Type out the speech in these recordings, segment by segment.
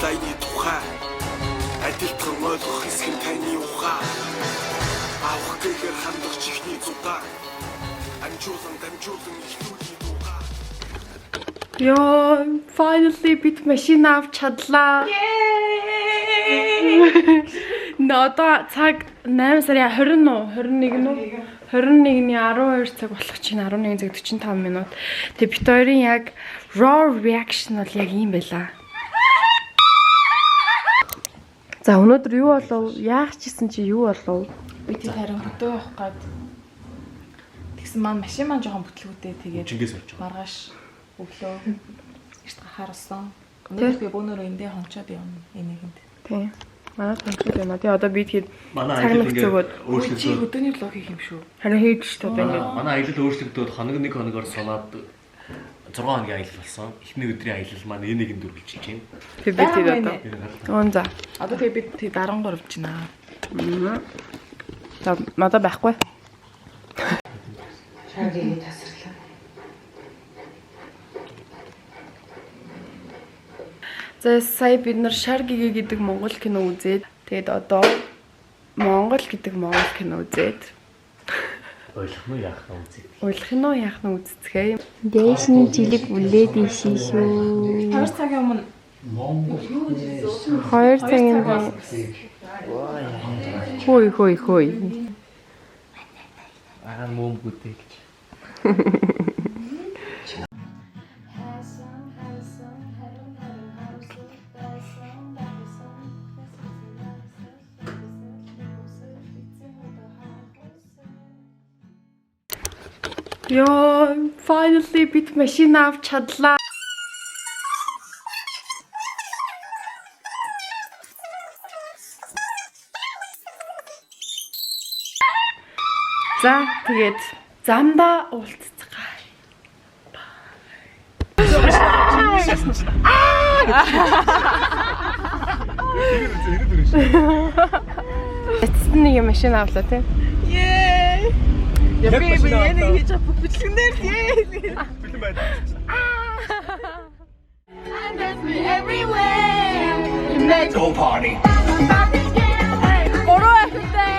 аяны тухай. Адилтхан ойлгох хэсэг нь таны ухаан. Авах гэхээр хандах чихний зугаа. Амжуулан дамжуулан ихнүүдийн дуугаа. Йоо, finally бид машин авч чадлаа. Одоо цаг 8 сарын 20 нуу, 21 нуу, 21-ний 12 цаг болох чинь 11 цаг 45 минут. Тэгээ бид хоёрын яг raw reaction бол яг ийм байла. За, өнөөдөр юу болов? Яах чийсэн чи юу болов? Би тэр харин хөдөө явах гад. Тэгсэн маань машин маань жоохон бүтлгүүтэй, тэгээд Чингээс орж байгаа. маргааш өглөө эрт гарахаар болсон. Өнөөдөр би бөөнөрөө эндээ хончоод явна энийгэнд. Тийм. Манай томчууд байна. Тэгээ одоо би тэгэд Манай цаг аялал нөхцөөгөөд ингээд Чи өөрчлөгдөөд хөдөөний влог хийх юм шүү. харин хийж шүү дээ одоо ингээд. Манай аялал өөрчлөгдөөд хоног нэг хоногор сунаад 6 хоногийн аялал болсон. Эхний өдрийн аялал маань энэ нэгэнд үргэлжилж байна. Тэгээ би тэгэд одоо. Уун за. Одоо тэгээ бид тэг дарангуй явчихнаа. За, надад байхгүй. Шаргийг тасарлаа. За, сая бид нар Шар гэгээ гэдэг монгол кино үзээд, тэгээд одоо Монгол гэдэг монгол кино үзээд Ойлгох нь яах нь үзье. Ойлгох нь уу, яах нь үзцгээе. Дээшний жилиг үлээд ийшээ шүү. 2 цагийн өмнө. 2 цагийн өмнө. Хөөй хөөй хөөй. Аа, мөмгүүдээ гэж. Йоо, finally бид машин авч чадлаа. За, тэгээд замдаа уулзцгаая. Эцэст нь нэг юм машин авлаа тий. Яа, би энэ хийж авах бүх бичлэгнээр ээ. Бэлэн байна. Go party. Гурван ахтай.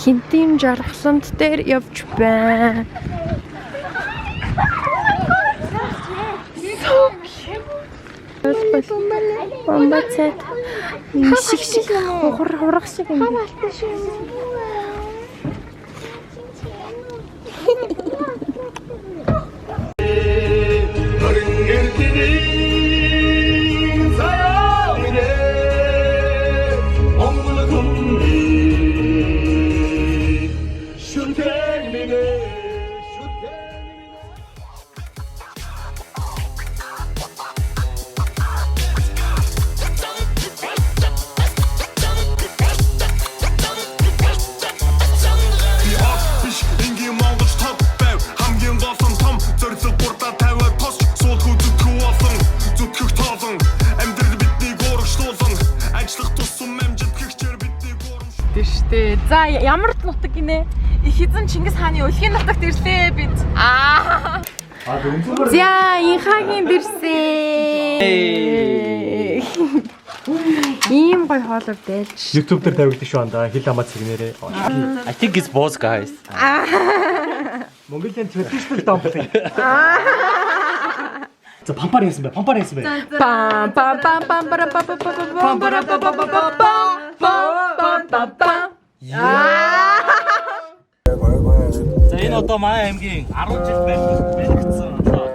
Хинтим жаргалант дээр явж байна. Бомба цайт шиг шиг хурах хурах шиг юм. Хар алтан шүү. Эрдэнийн заяа минь Монгол хүнний шүтэн минь, шүтэн минь. Би од биш энгийн монголч тод байв. Хамгийн болсон том зорилго бурдаа тавиад тосч суулгүй зүтгэх болсон зүтгэх тоолон амьдрал биднийг уурагшлуулан ажиллах тусам амжилт гэгчээр биднийг урамш Тэр штэ. За, ямар нутаг гинэ? Их эзэн Чингис хааны өлгийн нутагт ирлээ бид. Аа. Аа, өнцгөр. За, инхагийн дэрсэн. Ийм гоё хоолоор дайлж. YouTube дээр тавигдсан шүү андаа. Хил хамаа цэгнэрээ. I think it's both, guys. Mongolian traditional dumpling. За, пампар яасан бэ? Пампар яасан бэ? Пам пам пам пам пара па па па па пам пара па па па па пам пам пам пам пам. За, энэ одоо манай аймгийн 10 жил баригдсан одоо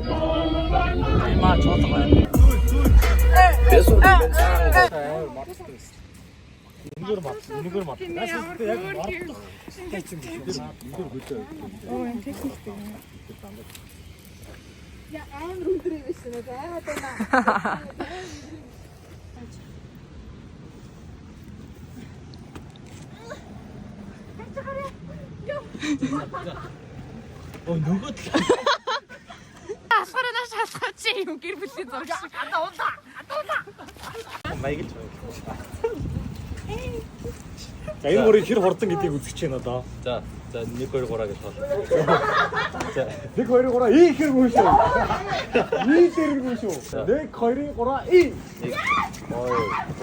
чуулган. Энэ маа чуулган байна. Энэгээр мат, энэгээр мат. Яг мордох тайцсан гэж. Энэгээр хөдөө. Оо, энэ техниктэй юм. Я амар өндөр юм биш нэ. Айгаад байна. Оо нөгөө тал. Алхаар нааш алхаа чи юм гэр бүлийн зураг шиг. Маяг л байна. За энэ гурыг хэр хурдан гэдгийг үзэж байна одоо. За за 1 2 3 гэж тоол. 1 2 3 и хэргүй шүү. И дэргүй шүү. 1 2 3 и. 1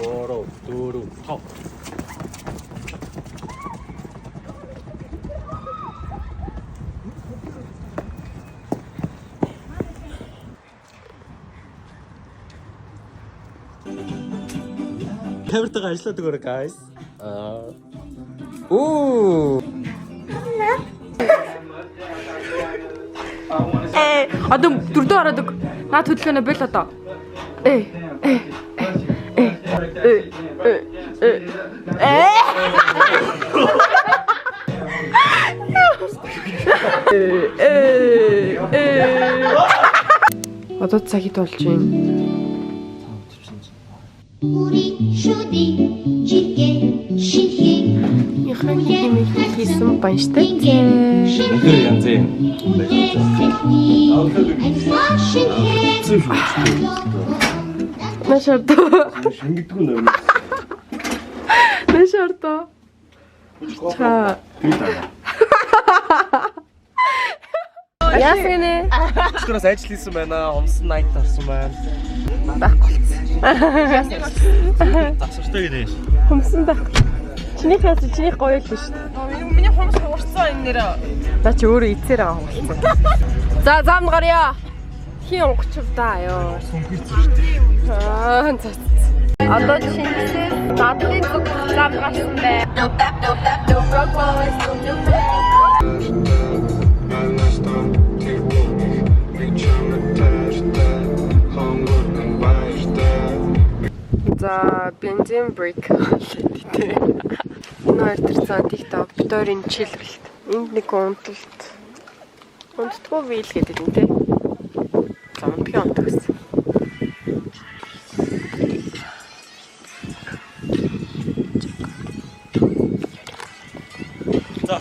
2 3 4 5. Камертайгаа ажилладаг өөрөө guys. Аа. Оо. Э, одоо дөрдөө ороод өг. Наад хөдөлгөөнөө бол одоо. Э, э, э, э, э, э, э. Э, э. Одоо цаг хэд болж байна? 우리 슈디 집게 신희 Яхан хэмээх хийсэн банштай. Өндөр янзын Маш ордоо. Шингэдэггүй нөр. Маш ордоо. Чаа. Яасан нэ? Өчигдрөөс ажил хийсэн байна. Хомсон найт тарсан байна. Байхгүй болсон. Завсартай гинэ. Хумсан байх. Чинийх яасан чинийх гоё л шүү дээ. Миний хумс хуурсан энэ нэр. За чи өөрөө эцээр байгаа хумсан. За замд гарья. Хин онгочв да ёо. Аа за. Одоо чинээсээ дадлын зүг зам гарсан бай. За бензин break лээ. Энэ хоёр тэр зан TikTok бид хоёрын чийлрэлт. Энд нэг унталт. Унтдаггүй вил гэдэг юм те. За унтгийн унтах гэсэн. За.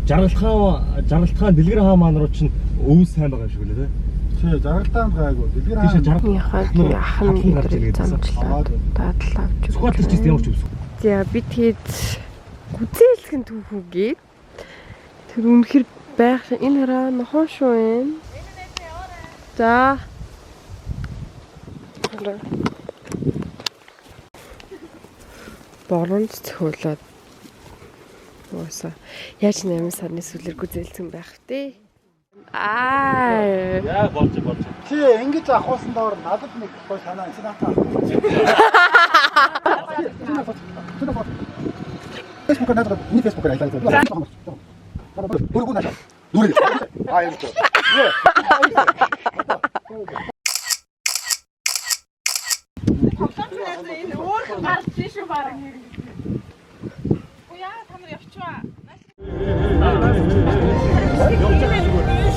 Жаргалтхан жаргалтхан дэлгэр хаан маань руу чинь өв сайн байгаа юм шиг үлээ те. Тий, жаргалтаанд гайгүй. Дэлгэр Тийшээ хаан жаргал Яхаа ах нь гарч ирээд байсан. замчлаад дадал авч Сүхбаатар ч гэсэн ямар ч өвс. За би тэгээд гүзээлхэн түүхүүгээд тэр үнэхэр байх энэ хараа нохон шүү юм. За. Боромж цохиулаад уусаа яаж 8 сарны сүлэр гүзээлсэн байх вэ? Аа. Яг болж болж. Чи ингэж ахуулсан доор надад нэг гой санаа чи наатаа. Facebook-аар надад миний Facebook-аар ажиллаа. Бүргүү наашаа. Нүрээ. Аа юм чи. Энэ өөр гарч шүү баг. Уу яа та нар явчихваа.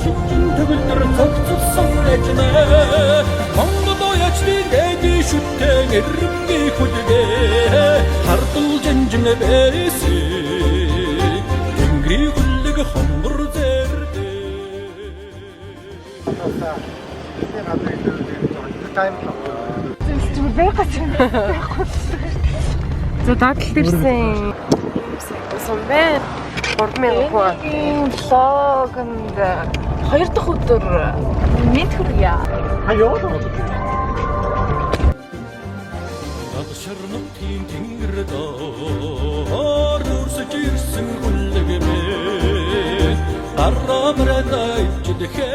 Шүтэн төгөлдөр цогцолсон ажмаа Монгол оячны дэди шүтэн эрмний хүлгээ хардал жанжин бэсэг Тэнгэрийн хүлэг хонгор зээрдээ Би гадар илүү тайм л. За дадал ирсэн. Сон бэ. 3000 хүн. Влогонд хоёр дахь өдөр мэд хүргье. А яваад байгаа. Гадшар нутгийн тэнгэр доор нүрсэж ирсэн хүлэг мэн Гарамраа ичдэхэ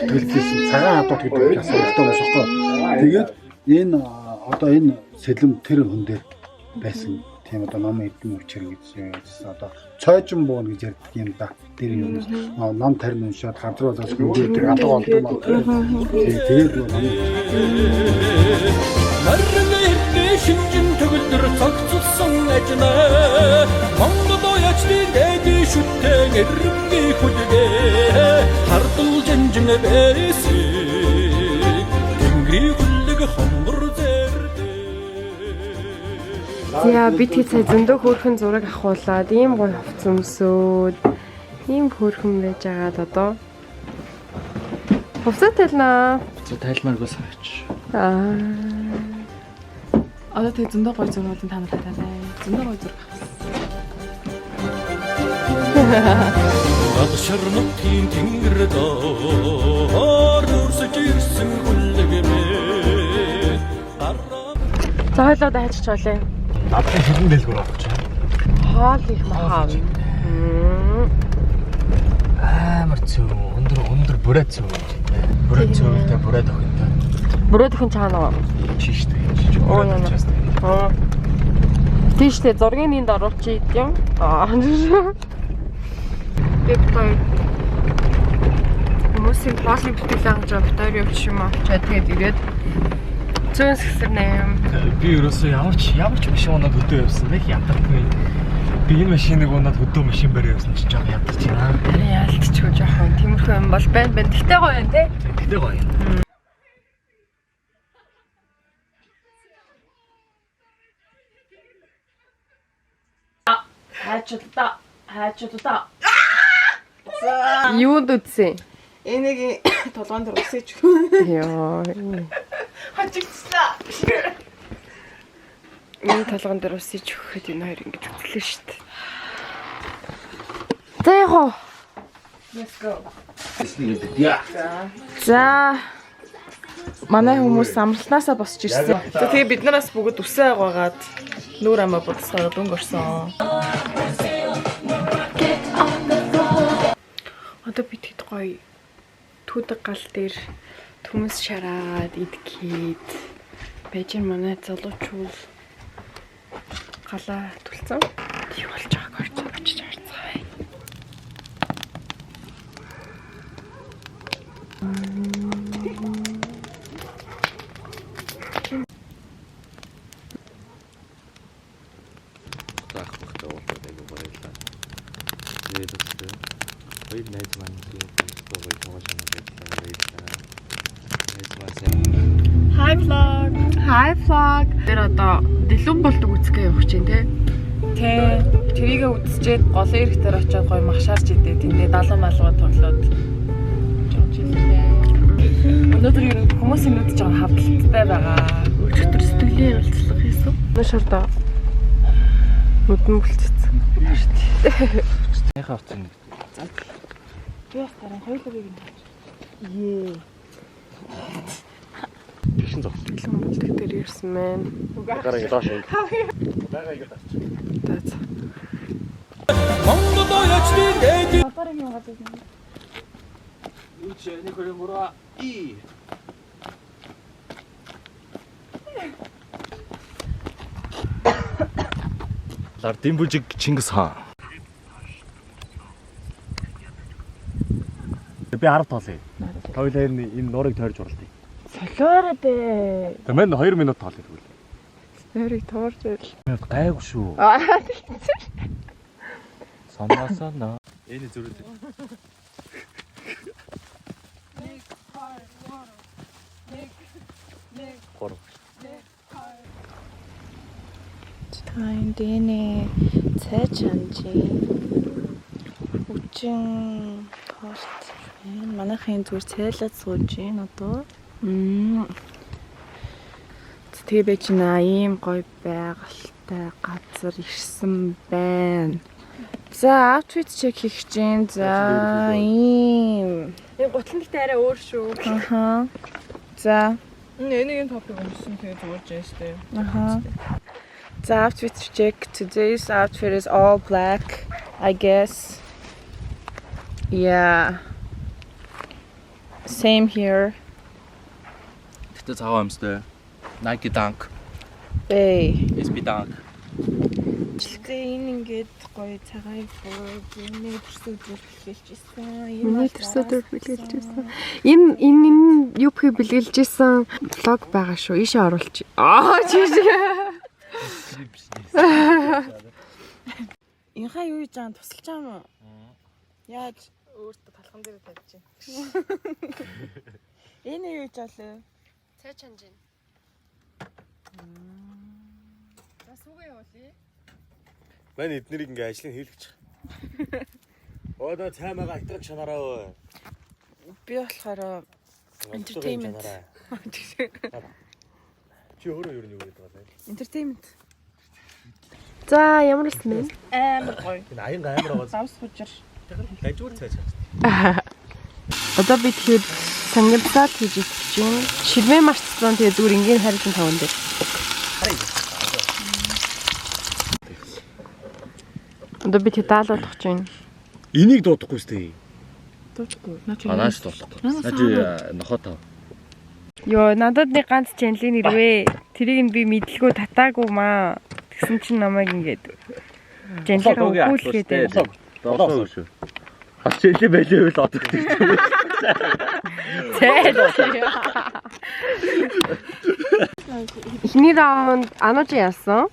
Төлөвлөсөн цагаан адууд гэдэг бас сонирхолтой байсан байхгүй. Тэгээд энэ одоо энэ сэлэм тэр хүн дээр байсан Тийм одоо ном эдэн учир гэж яасан. Одоо цойжин буuna гэж ярьдаг юм да. Тэр юм ном тарин уншаад газар болоос хөнгөдөг алга болдог юм. Тэгээд нөгөө ном Морин эрдний шинжин төгөлдөр цогцолсон ажмаа Монгол оячны дэди шүтэн эрмгийн хүлгээ хардал жанжин бэсэг Тэнгэрийн хүлэг хонгор зээрдээ. За бид хэд сая зөндөө хөөрхөн зураг авахуулаад ийм гоё хувцас өмсөөд ийм хөөрхөн байж байгаад одоо хувцас тайлнаа. За тайлмааргүй саач. Аа. Одоо тэг зөндөө гоё зургуудын та нарт тавиа. Зөндөө гоё зураг авсан. Гал шарнутын тэнгэр доор дүрсэж ирсэн хүлэг мэн гараа За хойлоо дайчч болъё. Надлын хэдэн дэлгүүр авах чинь. Хоол их махаа. Амар цөв. Өндөр өндөр бүрээ цөв. Бүрээ цөвтэй бүрээ тохинтой. Бүрээ төхөн чаана уу? Чи штэ. Чи Оо, бүрээ яа. тохиос. Аа. Тийш үү зургийн энд оруулчих юм. Аа. Би битэр хүмүүсийн хоолны бүтээл ангаж битэр явчих юм авчаа тэгээд ирээд зүүн сэгсэрнэ юм. Би ерөөсөө ямар ч ямар ч машин унаад хөдөө явсан нэг ядардгүй. Би энэ машиныг унаад хөдөө машин бариа явсан чи жоохон ядарч байна. Харин яалтчгүй жоохон тиймэрхүү юм бол байна байна. Тэгтэй гоё юм те. Тэгтээ гоё. Хайчудаа. Хайчудаа. Юунд үтсэн? Энийг толгойн дээр усаж. Йоо. Хажигдслаа. Миний толгон дээр усыг өгөхөд энэ хоёр ингэж үзлээ шүү дээ. За яг уу. Let's go. За. Манай хүмүүс амралтнаасаа босч ирсэн. За тэгээ бид нараас бүгд үсээ агаагаад нүүр амаа будасгаад өнгө орсон. Одоо бид хэд гоё түүдэг гал дээр төмөс шараад идгээд байж ин манай залуучуул галаа түлцэн. Юу болж байгааг орж очиж харцгаая. Заах бахтай уулзаад айгу баярлалаа. Тэгээд бас хоёр найз маань тийм гоё тоогоо санаад байлаа. Баярлалаа. Найз маань сайн Hi vlog. Hi vlog. Тэр одоо дэлгүн болдог үзгээ явах чинь те. Тэ тэрийгэ үзчихэд голын эрэг дээр очиод гоё махшаарч идэ. Тэндээ далуу малгай тоглоод жоо жилээ. Өнөөдөр ер нь хүмүүсийн нүд жоохон хавдалтай байгаа. Өчигдөр сэтгэлийн ярилцлага хийсэн. Нашарда нүдэн бүлцсэн. Яхаа авсан нэг. Би бас таран хоёулыг нь. Тэгшин зогс. Дэлгүн болдог дээр ирсэн мэн. Гараа ингэ доош ингэ. За за. Монгол оячны дэди Үч 1 2 3 и. Лардын бүжиг Чингис хаан. Би 10 тоолъё. Хоёулаа энэ нуурыг тойрж уралдъя. Солиороо дээ. Тэг мань 2 минут тоолъё тэгвэл. Нойрыг туурж байл. Гайгүй шүү. Аа. Санаасаа наа. Энэ зүрх. 1 3. Та энэ дэнэ цай чанжи. Үчин торт байна. Манайхын зүгээр цайлаад сууж гин одоо. Тэгээ байж наа ийм гоё байгальтай газар ирсэн байна. За outfit check хийх чинь. За ийм. Энэ гутлан гэхдээ арай өөр шүү. Аха. За. Энийг топыг өмссөн тэгээ зүгээр жинстэй. Аха. За outfit check. Today's outfit is all black, I guess. Yeah. Same here. Гэтэ цагаан өмстэй. Nike Dunk, Hey. SB Dunk. Тэгээ энэ ингээд гоё цагаан бууг, миний төрсөн өдрөөр бэлгэлж исэн. Миний төрсөн өдрөөр бэлгэлж исэн. Энэ UP бэлгэлж исэн vlog байгаа шүү. Ийшээ оруулчих. Аа чи. Инхаа юу хийж байгаа тусалж байгаа юм уу? Яаж Өөртөө талхан дээр тавьж байна. Энэ юу хийж байгаа лээ? Цай чанж байна. За сүүгээ явуулъя. Манай эднэрийг ингээ ажлыг хийлгэж. Одоо цай мага альтраг шанараа өө. Би болохоор Entertainment. Чи өөрөө юу нэг гэдэг байгаа юм. Entertainment. За ямар болсон бэ? Амар гоё. Энэ аян амар байгаа. Давс хужир. Дажуур цай чанж. Одоо би тэгэхээр сангамсаад хийж идэх гэж байна. Ширмээ марцсан тэгээ зүгээр ингийн харилан таван дээр. Одоо би тэг даалгуулах гэж байна. Энийг дуудахгүй сте. Дуудахгүй. Наа чи. Анааш дуудахгүй. Наа чи нохоо тав. Йоо, надад нэг ганц чанлын нэрвэ. Тэрийг нь би мэдлгүй татаагүй маа. Тэгсэн чинь намайг ингээд жанлыгаа өгүүлгээд байна. Долоо шүү. Бас чэлээ байлээ л одоо гэж. Эхний раунд Анужи ялсан.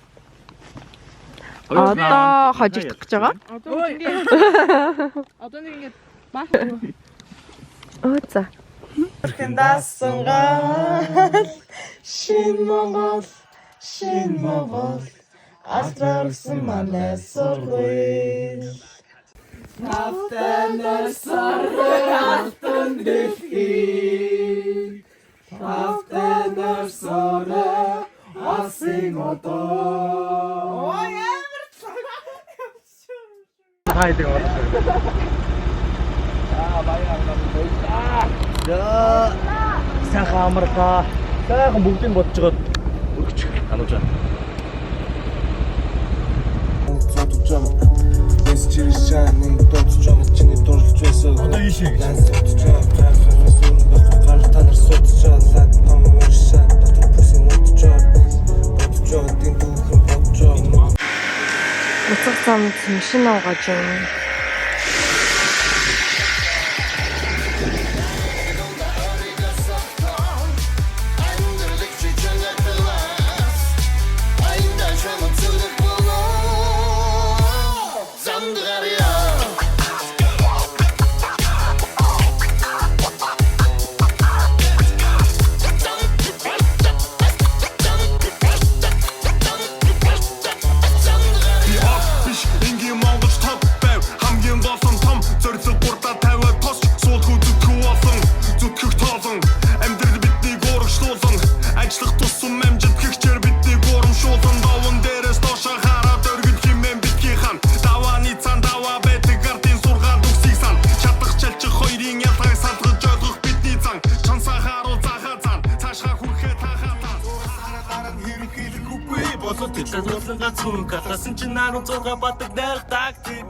Одоо хожигдох гэж байгаа. Одоо ингээд одоо нэг ингээд Оо за. Дасан гал шин Монгол шин Монгол алтраарсан манай сургууль Тавтанаар саргай алтан дэлхий Тавтанаар саргай асын одоо Ой амар Та идэг оруулах. Аа баяа баяа. За сайхан амарлаа. Сайхан бүгдийг бодож байгаа өргөч хануужаа. Одоо ийшээ гэж. Буцах замд машин уугаж байна. Би од биш энгийн монголч тод байв хамгийн голон том зорилго гурдаа тавиад тосч суулгүй зүтгэв олон зүтгэх тоолон амьдрал биднийг уурагшлуулан ажиллах тусам амжилт хэгчээр биднийг урамшуулан даван дээрээс доошоо хараад өргөн химэн битгий хан давааны цан даваа байдаг ардын сургаал үгсийг сан чадах чалчих хоёрын ялгааг салгаж ойлгох бидний зан чансаа харуул заахаа зан цаашгаа хүрэхээ таахаа таа Болот дэлгэн ганц хүн галаасан чинь 16 бадаг найрах тактик.